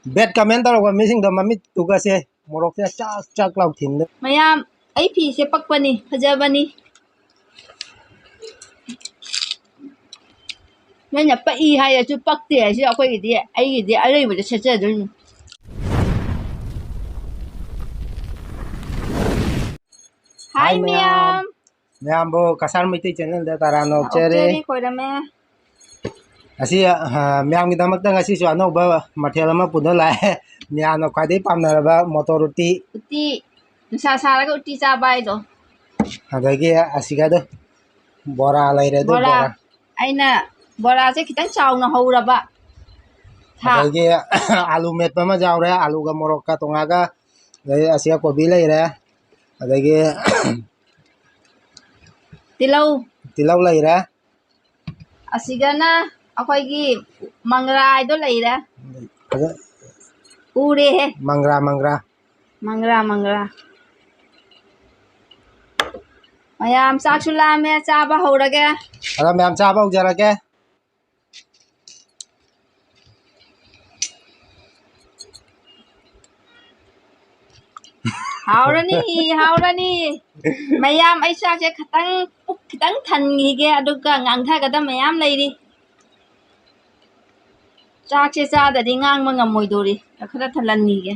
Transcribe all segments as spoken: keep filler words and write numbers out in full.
Bad comment ꯇꯧꯔꯛꯄ ꯃꯤꯁꯤꯡꯗꯣ ꯃꯃꯤꯠꯇꯨꯒꯁꯦ ꯃꯣꯔꯣꯛꯁꯤꯅ ꯆꯥꯛ ꯆꯥꯛ ꯂꯥꯎ ꯊꯤꯟꯗꯣꯏ꯫ ꯃꯌꯥꯝ, ꯑꯩ ꯐꯤꯁꯦ ꯄꯛꯄꯅꯤ, ꯐꯖꯕꯅꯤ꯫ ꯅꯣꯏꯅ ꯄꯛꯏ ꯍꯥꯏꯔꯁꯨ ꯄꯛꯇꯦ ꯍꯥꯏꯁꯨ ꯑꯩꯈꯣꯏꯒꯤꯗꯤ, ꯑꯩꯒꯤꯗꯤ ꯑꯔꯩꯕꯗ ꯁꯦꯠꯆꯗꯣꯏꯅꯤ꯫ ꯍꯥꯏ ꯍꯥꯏ ꯃꯌꯥꯝ꯫ ꯃꯌꯥꯝ꯫ ꯃꯌꯥꯝꯕꯨ ꯀꯁꯥꯔ ꯃꯩꯇꯩ channelꯗ ꯇꯔꯥꯝꯅ ꯑꯣꯛꯆꯔꯤ꯫ ꯑꯣꯛꯆꯔꯤ, ꯈꯣꯏꯔꯝꯃꯦ꯫ ꯑꯁꯤ, ꯑ, ꯃꯌꯥꯝꯒꯤꯗꯃꯛꯇ ꯉꯁꯤꯁꯨ ꯑꯅꯧꯕ ꯃꯊꯦꯜ ꯑꯃ ꯄꯨꯗꯨꯅ ꯂꯥꯛꯑꯦ꯫ ꯃꯌꯥꯝꯅ ꯈ꯭ꯋꯥꯏꯗꯒꯤ ꯄꯥꯝꯅꯔꯕ ꯃꯣꯇꯣꯔ ꯎꯇꯤ꯫ ꯎꯇꯤ, ꯅꯨꯡꯁꯥ ꯁꯥꯔꯒ ꯎꯇꯤ ꯆꯥꯕ ꯍꯥꯏꯗꯣ꯫ ꯑꯗꯒꯤ ꯑꯁꯤꯒ ꯑꯗꯨ ꯕꯣꯔꯥ ꯂꯩꯔꯦ, ꯑꯗꯨ ꯕꯣꯔꯥ꯫ ꯕꯣꯔꯥ꯫ ꯑꯩꯅ ꯕꯣꯔꯥꯁꯦ ꯈꯤꯇꯪ ꯆꯥꯎꯅ ꯍꯧꯔꯕ꯫ ꯊꯥ- ꯑꯗꯒꯤ ꯑꯥꯂꯨ ꯃꯦꯠꯄ ꯑꯃ ꯌꯥꯎꯔꯦ, ꯑꯥꯂꯨꯒ ꯃꯣꯔꯣꯛꯀ ꯇꯣꯉꯥꯟꯒ, ꯑꯗꯩ ꯑꯁꯤꯒ ꯀꯣꯕꯤ ꯂꯩꯔꯦ, ꯑꯗꯒꯤ ꯇꯤꯜꯍꯧ꯫ ꯇꯤꯜꯍꯧ ꯂꯩꯔꯦ꯫ ꯑꯁꯤꯒꯅ ꯑꯩꯈꯣꯏꯒꯤ ꯃꯪꯒ꯭ꯔꯥ ꯍꯥꯏꯗꯣ ꯂꯩꯔꯦ꯫ ꯐꯖ-, ꯎꯔꯦꯍꯦ꯫ ꯃꯪꯒ꯭ꯔꯥ, ꯃꯪꯒ꯭ꯔꯥ꯫ ꯃꯪꯒ꯭ꯔꯥ, ꯃꯪꯒ꯭ꯔꯥ꯫ ꯃꯌꯥꯝ ꯆꯥꯛꯁꯨ ꯂꯥꯝꯃꯦ, ꯆꯥꯕ ꯍꯧꯔꯒꯦ꯫ ꯑꯗꯣ ꯃꯌꯥꯝ ꯆꯥꯕ ꯍꯧꯖꯔꯒꯦ꯫ ꯍꯥꯎꯔꯅꯤ, ꯍꯥꯎꯔꯅꯤ꯫ ꯃꯌꯥꯝ, ꯑꯩ ꯆꯥꯛꯁꯦ ꯈꯤꯇꯪ, ꯄꯨꯛ ꯈꯤꯇꯪ ꯊꯟꯈꯤꯒꯦ, ꯑꯗꯨꯒ ꯉꯥꯡꯊꯒꯗꯕ ꯃꯌꯥꯝ ꯂꯩꯔꯤ꯫ ꯆꯥꯛꯁꯦ ꯆꯥꯗꯗꯤ ꯉꯥꯡꯕ ꯉꯝꯃꯣꯏꯗꯧꯔꯤ꯫ ꯈꯔ ꯊꯜꯍꯟꯈꯤꯒꯦ꯫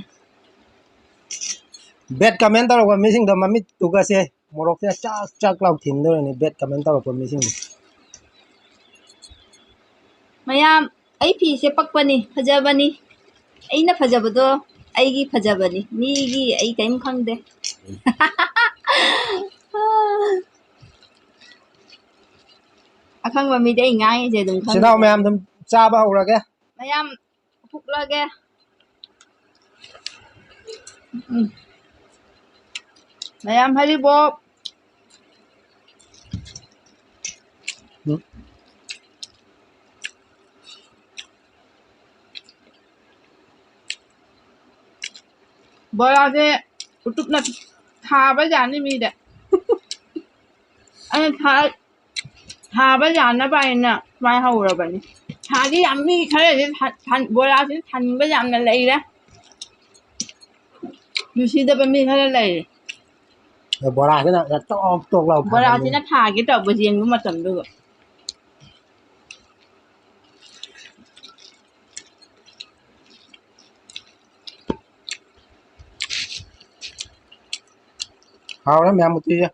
Bad comment ꯇꯧꯔꯛꯄ ꯃꯤꯁꯤꯡꯗꯣ ꯃꯃꯤꯠꯇꯨꯒꯁꯦ ꯃꯣꯔꯣꯛꯁꯤꯅ ꯆꯥꯛ ꯆꯥꯛ ꯂꯥꯎ ꯊꯤꯟꯗꯣꯏꯔꯅꯤ, bad comment ꯇꯧꯔꯛꯄ ꯃꯤꯁꯤꯡꯗꯣ꯫ ꯃꯌꯥꯝ, ꯑꯩ ꯐꯤꯁꯦ ꯄꯛꯄꯅꯤ, ꯐꯖꯕꯅꯤ꯫ ꯑꯩꯅ ꯐꯖꯕꯗꯣ ꯑꯩꯒꯤ ꯐꯖꯕꯅꯤ, ꯃꯤꯒꯤ ꯑꯩ ꯀꯔꯤꯝ ꯈꯪꯗꯦ꯫ ꯑꯈꯪꯕ ꯃꯤꯗꯤ ꯑꯩ ꯉꯥꯡꯉꯤꯁꯦ ꯑꯗꯨꯝ ꯈꯪꯉꯦ꯫ ꯏꯆꯤꯟ ꯏꯅꯥꯎ ꯃꯌꯥꯝ ꯑꯗꯨꯝ ꯆꯥꯕ ꯍꯧꯔꯒꯦ꯫ ꯃꯌꯥꯝ ꯐꯨꯛꯂꯒꯦ꯫ ꯎꯝ꯫ ꯃꯌꯥꯝ ꯍꯔꯤꯕꯣꯞ꯫ ꯎꯝ꯫ ꯕꯣꯔꯥꯁꯦ ꯎꯇꯨꯞꯅ ꯊꯥꯕ ꯌꯥꯅꯤ ꯃꯤꯗ꯫ ꯑꯩꯅ ꯊꯥ-, ꯊꯥꯕ ꯌꯥꯅꯕ ꯍꯥꯏꯅ ꯁꯨꯃꯥꯏꯅ ꯍꯧꯔꯕꯅꯤ꯫ ꯊꯥꯗꯤ ꯌꯥꯝ ꯃꯤ ꯈꯔꯗꯤ ꯊꯥ-, ꯊꯥ-, ꯕꯣꯔꯥꯁꯤ ꯊꯥꯅꯤꯡꯕ ꯌꯥꯝꯅ ꯂꯩꯔꯦ꯫ ꯅꯨꯡꯁꯤꯗꯕ ꯃꯤ ꯈꯔ ꯂꯩꯔꯦ꯫ ꯑꯗꯣ ꯕꯣꯔꯥꯁꯤꯅ ꯇꯣꯛ ꯇꯣꯛ ꯂꯥꯎ ꯊꯥꯅꯤꯡꯉꯤ꯫ ꯕꯣꯔꯥꯁꯤꯅ ꯊꯥꯒꯦ ꯇꯧꯕ ꯌꯦꯡꯕ ꯃꯇꯝꯗꯨꯗ꯫ ꯍꯥꯎꯔꯦ ꯃꯌꯥꯝ ꯎꯇꯤꯁꯦ꯫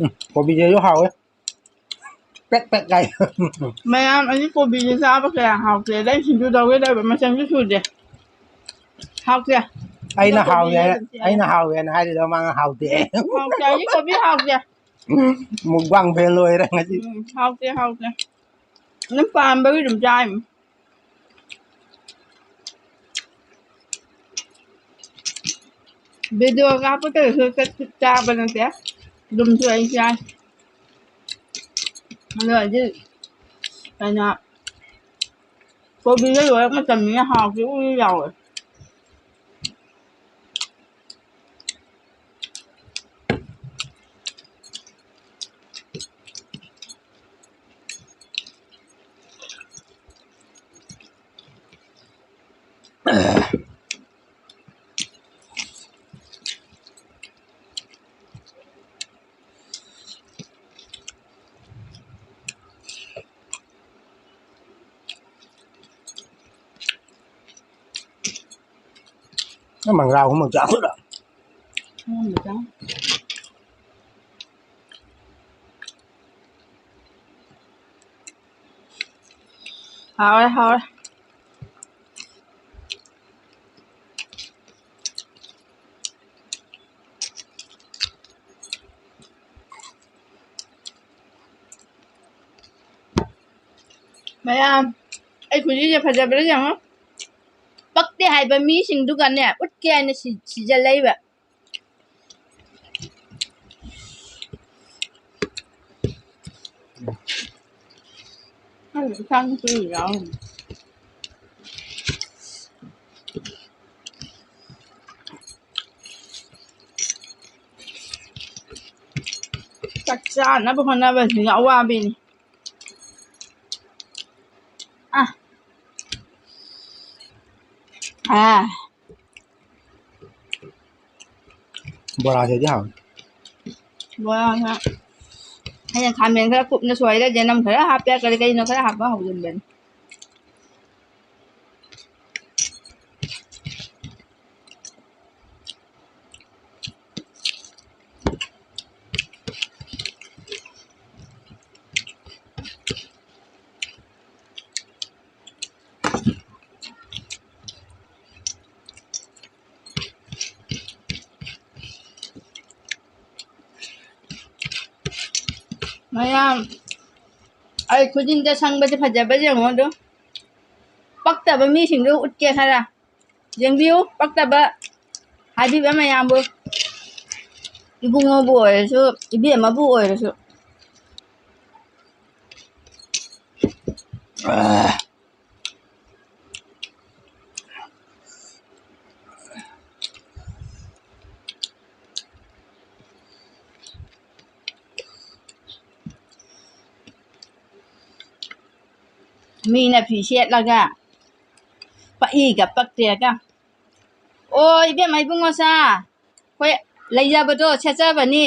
ꯎꯝ, ꯀꯣꯕꯤꯁꯤꯁꯨ ꯍꯥꯎꯋꯦ꯫ ꯄꯦꯛ ꯄꯦꯛ ꯀꯥꯏ꯫ ꯃꯌꯥꯝ, ꯑꯩꯗꯤ ꯀꯣꯕꯤꯁꯦ ꯆꯥꯕ ꯀꯌꯥ ꯍꯥꯎꯇꯦ꯫ ꯑꯗꯩ ꯁꯤꯡꯖꯨ ꯇꯧꯒꯦ ꯇꯧꯕ ꯃꯆꯪꯁꯨ ꯁꯨꯗꯦ꯫ ꯍꯥꯎꯇꯦ꯫ ꯑꯩꯅ ꯑꯗꯣ ꯍꯥꯎꯋꯦ ꯀꯣꯕꯤꯁꯦ ꯍꯥꯏ-, ꯑꯗꯨꯝ ꯆꯥꯏ꯫ ꯑꯩꯅ ꯍꯥꯎꯋꯦꯅ ꯍꯥꯏꯔꯤꯗꯣ ꯃꯥꯅ ꯍꯥꯎꯇꯦ꯫ ꯍꯥꯎꯇꯦ, ꯑꯩꯗꯤ ꯀꯣꯕꯤ ꯍꯥꯎꯇꯦ꯫ ꯃꯨꯛꯕꯥꯡ ꯐꯦꯜ ꯑꯣꯏꯔꯦ ꯉꯁꯤ꯫ ꯎꯝ, ꯍꯥꯎꯇꯦ, ꯍꯥꯎꯇꯦ꯫ ꯑꯗꯨꯝ ꯄꯥꯝꯕꯒꯤ ꯑꯗꯨꯝ ꯆꯥꯏꯅꯤ꯫ ꯚꯤꯗꯤꯑꯣ ꯀꯥꯞꯄꯗꯁꯨ ꯆꯥꯕ ꯅꯠꯇꯦ, ꯑꯗꯨꯝꯁꯨ ꯑꯩ ꯆꯥꯏ꯫ ꯑꯗꯣ ꯍꯧꯖꯤꯛ ꯀꯩꯅꯣ, ꯀꯣꯕꯤꯗꯣ ꯂꯣꯏꯔꯛ ꯃꯇꯝꯅꯤꯅ ꯍꯥꯎꯁꯨ ꯎꯏ ꯂꯥꯎꯋꯦ꯫ ꯅꯪ ꯃꯪꯒ꯭ꯔꯥꯒꯨꯝꯕ ꯆꯥꯕ꯭ꯔꯥ? ꯍꯥꯎꯔꯦ, ꯍꯥꯎꯔꯦ꯫ ꯃꯌꯥꯝ, ꯑꯩ ꯈꯨꯖꯤꯟꯁꯦ ꯐꯖꯕ꯭ꯔꯥ ꯌꯦꯡꯉꯣ꯫ ꯄꯛꯇꯦ ꯍꯥꯏꯕ ꯃꯤꯁꯤꯡꯗꯨꯒꯅꯦ, ꯎꯠꯀꯦ ꯍꯥꯏꯅ ꯁꯤ-, ꯁꯤꯖꯜꯂꯛꯏꯕ꯫ ꯎꯝ꯫ ꯈꯪꯗꯦ, ꯏꯆꯥ ꯅꯨꯄꯤ ꯌꯥꯎꯔꯤꯅꯦ꯫ ꯆꯥꯛ ꯆꯥꯅꯕ ꯍꯣꯠꯅꯕꯁꯤꯁꯨ ꯑꯋꯥꯕꯤꯅꯤ꯫ ꯑꯥ꯫ ꯑꯥ꯫ ꯕꯣꯔꯥꯁꯤꯗꯤ ꯍꯥꯎꯋꯤ꯫ ꯕꯣꯔꯥꯁꯦ ꯑꯩꯅ ꯈꯥꯃꯦꯟ ꯈꯔ ꯀꯨꯞꯅ ꯁꯣꯏꯔꯒ ꯆꯅꯝ ꯈꯔ ꯍꯥꯞꯄꯦ, ꯀꯔꯤ ꯀꯔꯤꯅꯣ ꯈꯔ ꯍꯥꯞꯄ ꯍꯧꯖꯤꯟꯕꯅꯤ꯫ ꯃꯌꯥꯝ, ꯑꯩ ꯈꯨꯖꯤꯟꯗ ꯁꯪꯕꯁꯦ ꯐꯖꯕ ꯌꯦꯡꯉꯣ ꯑꯗꯨ꯫ ꯄꯛꯇꯕ ꯃꯤꯁꯤꯡꯗꯣ ꯎꯠꯀꯦ ꯈꯔ꯫ ꯌꯦꯡꯕꯤꯌꯨ, ꯄꯛꯇꯕ ꯍꯥꯏꯕꯤꯕ ꯃꯌꯥꯝꯕꯨ꯫ ꯏꯕꯨꯡꯉꯣꯕꯨ ꯑꯣꯏꯔꯁꯨ, ꯏꯕꯦꯝꯃꯕꯨ ꯑꯣꯏꯔꯁꯨ꯫ ꯃꯤꯅ ꯐꯤ ꯁꯦꯠꯂꯒ ꯄꯛꯏꯒ ꯄꯛꯇꯦꯒ꯫ ꯑꯣ, ꯏꯕꯦꯝꯃ, ꯏꯕꯨꯡꯉꯣꯁꯥ, ꯑꯩꯈꯣꯏ ꯂꯩꯖꯕꯗꯣ ꯁꯦꯠꯆꯕꯅꯤ꯫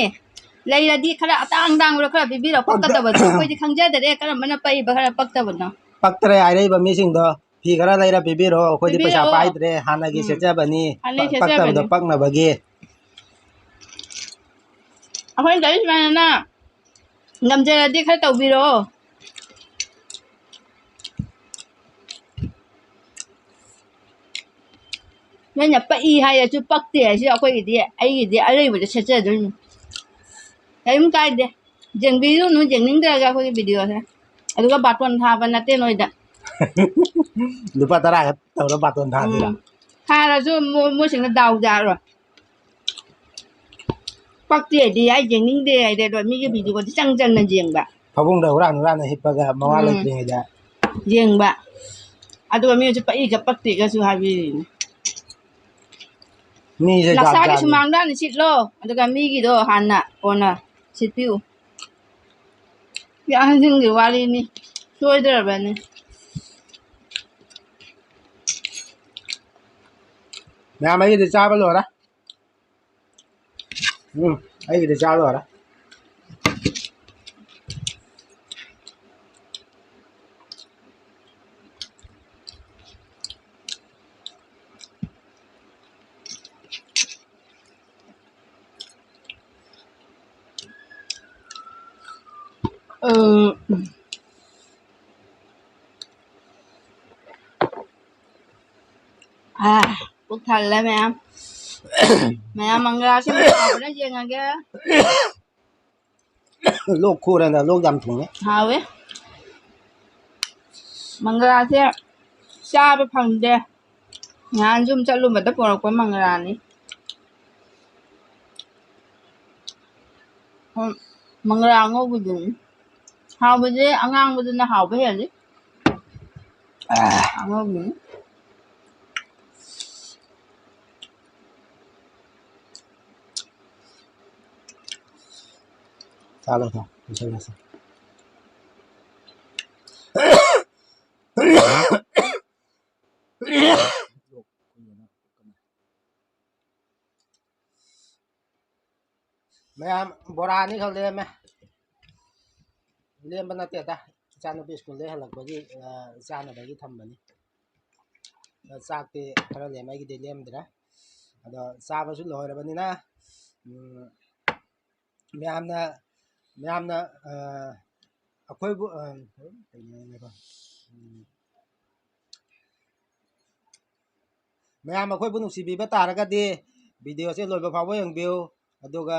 ꯂꯩꯔꯗꯤ ꯈꯔ ꯑꯇꯥꯡ ꯇꯥꯡꯕꯗꯣ ꯈꯔ ꯄꯤꯕꯤꯔꯣ꯫ ꯄꯛꯇ- ꯄꯛꯇꯕꯗꯣ ꯑꯩꯈꯣꯏꯗꯤ ꯈꯪꯖꯗꯔꯦ, ꯀꯔꯝꯕꯅ ꯄꯛꯏꯕ, ꯈꯔ ꯄꯛꯇꯕꯅꯣ꯫ ꯄꯛꯇ꯭ꯔꯦ ꯍꯥꯏꯔꯛꯏꯕ ꯃꯤꯁꯤꯡꯗꯣ ꯐꯤ ꯈꯔ ꯂꯩꯔ ꯄꯤꯕꯤꯔꯣ, ꯑꯩꯈꯣꯏꯗꯤ ꯄꯩꯁꯥ ꯄꯤꯕꯤꯔꯛꯑꯣ꯫ ꯄꯥꯏꯗ꯭ꯔꯦ, ꯍꯥꯟꯅꯒꯤ ꯎꯝ꯫ ꯁꯦꯠꯆꯕꯅꯤ꯫ ꯍꯥꯟꯅꯒꯤ ꯄꯛꯇꯕꯗꯣ ꯁꯦꯠꯆꯕꯅꯤ꯫ ꯄꯛꯅꯕꯒꯤ꯫ ꯑꯩꯈꯣꯏꯅ ꯇꯧꯔꯤ ꯁꯨꯃꯥꯏꯅ ꯉꯝꯖꯔꯗꯤ ꯈꯔ ꯇꯧꯕꯤꯔꯛꯑꯣ꯫ ꯅꯣꯏꯅ ꯄꯛꯏ ꯍꯥꯏꯔꯁꯨ ꯄꯛꯇꯦ ꯍꯥꯏꯁꯨ ꯑꯩꯈꯣꯏꯒꯤꯗꯤ, ꯑꯩꯒꯤꯗꯤ ꯑꯔꯩꯕꯗ ꯁꯦꯠꯆꯗꯣꯏꯅꯤ꯫ ꯀꯔꯤꯝ ꯀꯥꯏꯗꯦ꯫ ꯌꯦꯡꯕꯤꯔꯨꯅꯨ, ꯌꯦꯡꯅꯤꯡꯗ꯭ꯔꯒ ꯑꯩꯈꯣꯏꯒꯤ video ꯁꯦ꯫ ꯑꯗꯨꯒ ꯕꯥꯇꯣꯟ ꯊꯥꯕ ꯅꯠꯇꯦ ꯅꯣꯏꯗ꯫ ꯂꯨꯄꯥ ꯇꯔꯥ ꯈꯛ ꯇꯧꯔ ꯕꯥꯇꯣꯟ ꯊꯥꯗꯣꯏꯔꯥ? ꯎꯝ꯫ ꯊꯥꯔꯁꯨ ꯃꯣ-, ꯃꯣꯏꯁꯤꯡꯅ ꯗꯥꯎ ꯌꯥꯔꯣꯏ꯫ ꯄꯛꯇꯦ ꯍꯥꯏꯗꯤ ꯍꯥꯏ, ꯌꯦꯡꯅꯤꯡꯗꯦ ꯍꯥꯏꯗꯤ, ꯑꯗꯣ ꯃꯤꯒꯤ video ꯗꯤ ꯆꯪ ꯆꯪꯅ ꯌꯦꯡꯕ꯫ ꯐꯃꯨꯡꯗ ꯍꯨꯔꯥꯟ ꯍꯨꯔꯥꯟꯅ ꯍꯤꯞꯄꯒ ꯃꯋꯥ ꯎꯝ꯫ ꯂꯩꯇ꯭ꯔꯤꯉꯩꯗ꯫ ꯌꯦꯡꯕ꯫ ꯑꯗꯨꯒ ꯃꯤꯁꯨ ꯄꯛꯏꯒ ꯄꯛꯇꯦꯒꯁꯨ ꯍꯥꯏꯕꯤꯔꯤꯅꯤ꯫ ꯃꯤꯁꯦ ꯖꯥꯠ ꯂꯛꯁꯥꯒꯤ ꯖꯥꯠꯅꯤ꯫ ꯁꯨꯃꯥꯡꯗ ꯍꯥꯟꯅ ꯁꯤꯠꯂꯣ, ꯑꯗꯨꯒ ꯃꯤꯒꯤꯗꯣ ꯍꯥꯟꯅ ꯀꯣꯟꯅ ꯁꯤꯠꯄꯤꯌꯨ꯫ ꯃꯤ ꯑꯍꯟꯁꯤꯡꯒꯤ ꯋꯥꯔꯤꯅꯤ, ꯁꯣꯏꯗ꯭ꯔꯕꯅꯤ꯫ ꯃꯌꯥꯝ ꯑꯩꯒꯤꯗꯤ ꯆꯥꯕ ꯂꯣꯏꯔꯦ꯫ ꯎꯝ, ꯑꯩꯒꯤꯗꯤ ꯆꯥ ꯂꯣꯏꯔꯦ꯫ ꯎꯝ꯫ ꯑꯥ, ꯄꯨꯛ ꯊꯜꯂꯦ ꯃꯌꯥꯝ꯫ ꯃꯌꯥꯝ ꯃꯪꯒ꯭ꯔꯥꯁꯦ ꯍꯥꯎꯕ꯭ꯔꯥ ꯌꯦꯡꯉꯒꯦ꯫ ꯂꯣꯛ ꯈꯨꯔꯦꯅ, ꯂꯣꯛ ꯌꯥꯝ ꯊꯨꯡꯉꯦ꯫ ꯍꯥꯎꯋꯦ꯫ ꯃꯪꯒ꯭ꯔꯥꯁꯦ ꯆꯥꯕ ꯐꯪꯗꯦ꯫ ꯅꯍꯥꯟ ꯌꯨꯝ ꯆꯠꯂꯨꯕꯗ ꯄꯨꯔꯛꯄ ꯃꯪꯒ꯭ꯔꯥꯅꯤ꯫ ꯎꯝ, ꯃꯪꯒ꯭ꯔꯥ ꯑꯉꯧꯕꯗꯨꯅꯤ꯫ ꯍꯥꯎꯕꯁꯦ ꯑꯉꯥꯡꯕꯗꯨꯅ ꯍꯥꯎꯕ ꯍꯦꯜꯂꯤ꯫ ꯑꯥ꯫ ꯑꯉꯧꯕꯅꯤ꯫ ꯆꯥꯂꯣ ꯊꯣ, ꯂꯣꯏꯁꯜꯂꯁꯤ꯫ ꯃꯌꯥꯝ ꯕꯣꯔꯥ ꯑꯅꯤꯈꯛ ꯂꯦꯝꯃꯦ꯫ ꯂꯦꯝꯕ ꯅꯠꯇꯦꯗ, ꯏꯆꯥꯅꯨꯄꯤ ꯁ꯭ꯀꯨꯜꯗꯒꯤ ꯍꯜꯂꯛꯄꯒꯤ, ꯑ, ꯆꯥꯅꯕꯒꯤ ꯊꯝꯕꯅꯤ꯫ ꯑ, ꯆꯥꯛꯇꯤ ꯈꯔ ꯂꯦꯝꯃꯦ, ꯑꯩꯒꯤꯗꯤ ꯂꯦꯝꯗ꯭ꯔꯦ꯫ ꯑꯗꯣ ꯆꯥꯕꯁꯨ ꯂꯣꯏꯔꯕꯅꯤꯅ, ꯎꯝ, ꯃꯌꯥꯝꯅ, ꯃꯌꯥꯝꯅ, ꯑ, ꯑꯩꯈꯣꯏꯕꯨ, ꯑ, ꯀꯩꯅꯣ, ꯉꯥꯏꯈꯣ꯫ ꯎꯝ꯫ ꯃꯌꯥꯝ ꯑꯩꯈꯣꯏꯕꯨ ꯅꯨꯡꯁꯤꯕꯤꯕ ꯇꯥꯔꯒꯗꯤ video ꯁꯦ ꯂꯣꯏꯕ ꯐꯥꯎꯕ ꯌꯦꯡꯕꯤꯌꯨ꯫ ꯑꯗꯨꯒ,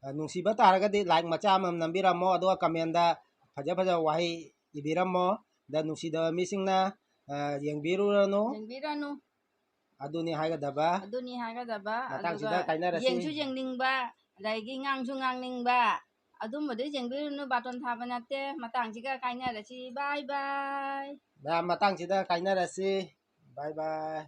ꯑ, ꯅꯨꯡꯁꯤꯕ ꯇꯥꯔꯒꯗꯤ like ꯃꯆꯥ ꯑꯃꯃꯝ ꯅꯝꯕꯤꯔꯝꯃꯣ, ꯑꯗꯨꯒ comment ꯇ ꯐꯖ ꯐꯖꯕ ꯋꯥꯍꯩ ꯏꯕꯤꯔꯝꯃꯣ꯫ ꯑꯗ ꯅꯨꯡꯁꯤꯗꯕ ꯃꯤꯁꯤꯡꯅ, ꯑ, ꯌꯦꯡꯕꯤꯔꯨꯔꯅꯨ꯫ ꯌꯦꯡꯕꯤꯔꯅꯨ꯫ ꯑꯗꯨꯅꯤ ꯍꯥꯏꯒꯗꯕ꯫ ꯑꯗꯨꯅꯤ ꯍꯥꯏꯒꯗꯕ꯫ ꯃꯇꯥꯡꯁꯤꯗ ꯑꯗꯨꯒ ꯀꯥꯏꯅꯔꯁꯤ꯫ ꯌꯦꯡꯁꯨ ꯌꯦꯡꯅꯤꯡꯕ, ꯑꯗꯒꯤ ꯉꯥꯡꯁꯨ ꯉꯥꯡꯅꯤꯡꯕ, ꯑꯗꯨꯝꯕꯗꯨ ꯌꯦꯡꯕꯤꯔꯨꯅꯨ, ꯕꯥꯇꯣꯟ ꯊꯥꯕ ꯅꯠꯇꯦ꯫ ꯃꯇꯥꯡꯁꯤꯒ ꯀꯥꯏꯅꯔꯁꯤ꯫ ꯕꯥꯏ ꯕꯥꯏ꯫ ꯃꯌꯥꯝ ꯃꯇꯥꯡꯁꯤꯗ ꯀꯥꯏꯅꯔꯁꯤ꯫ ꯕꯥꯏ ꯕꯥꯏ꯫